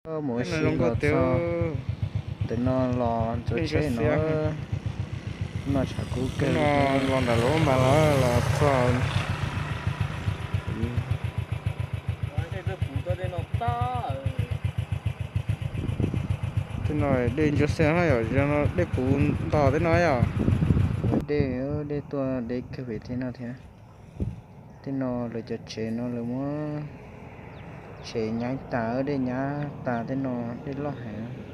Mus ua si los txog ntawm no los ntxuav tsheb no, noj tshav kub kawg. Los ntawm lub mas los los txog. Tej no dej ntsuab xiab hab yom, dej puv nto tej no yom. Dej, dej tuaj deb kawg pem tej no thiab. Tej no lawv cov tsev no lawv muab tsev nyaib tas, dej nyab tas tej no, dej loj heev.